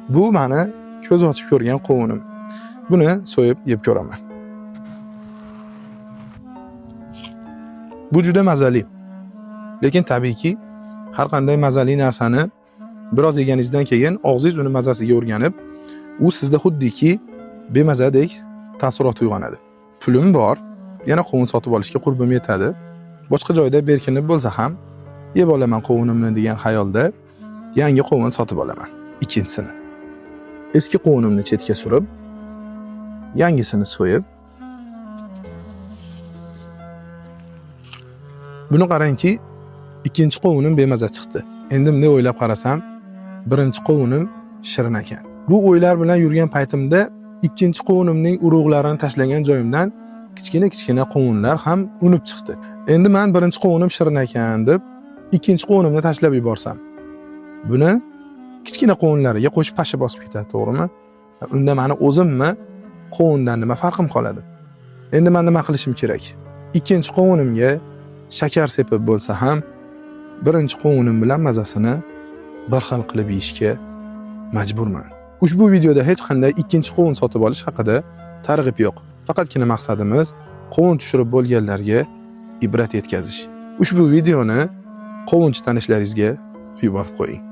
Bu mani ko'z ochib ko'rgan qovunim. Buni so'yib yeb ko'raman. Bu juda mazali. Lekin tabiiyki, har qanday mazali narsani biroz yeganingizdan keyin og'zingiz uni mazasiga o'rganib, u sizda xuddiki bemazadek taassurot uyg'onadi. Pulim bor, yana qovun sotib olishga qurbim yetadi. Boshqa joyda berkinib bo'lsa ham yeb olaman qovunimni degan xayolda yangi qovun sotib olaman. Ikkinchisini. Eski qovunimni chetga surib, yangisini so'yib, buni qarangki, ikkinchi qovunim bemaza chiqdi. Endi bunday o'ylab qarasam, birinchi qovunim shirin ekan. Bu o'ylar bilan yurgan paytimda ikkinchi qovunimning urug'larini tashlagan joyimdan kichkina-kichkina qovunlar ham unib chiqdi. Endi men birinchi qovunim shirin ekan deb ikkinchi qovunimni tashlab yuborsam, buni kichkina qovunlariga qo'shib pasha bosib ketadi, to'g'rimi? Unda mani o'zimni qovundan nima farqim qoladi? Endi men nima qilishim kerak? Ikkinchi qovunimga shakar sepib bo'lsa ham birinchi qovunim bilan mazasini bir xil qilib yeyishga majburman. Ushbu videoda hech qanday ikkinchi qovun sotib olish haqida targ'ib yo'q. Faqatgina maqsadimiz qovun tushirib bo'lganlarga ibrat yetkazish. Ushbu videoni qovunchi tanishlaringizga yuborib qo'ying.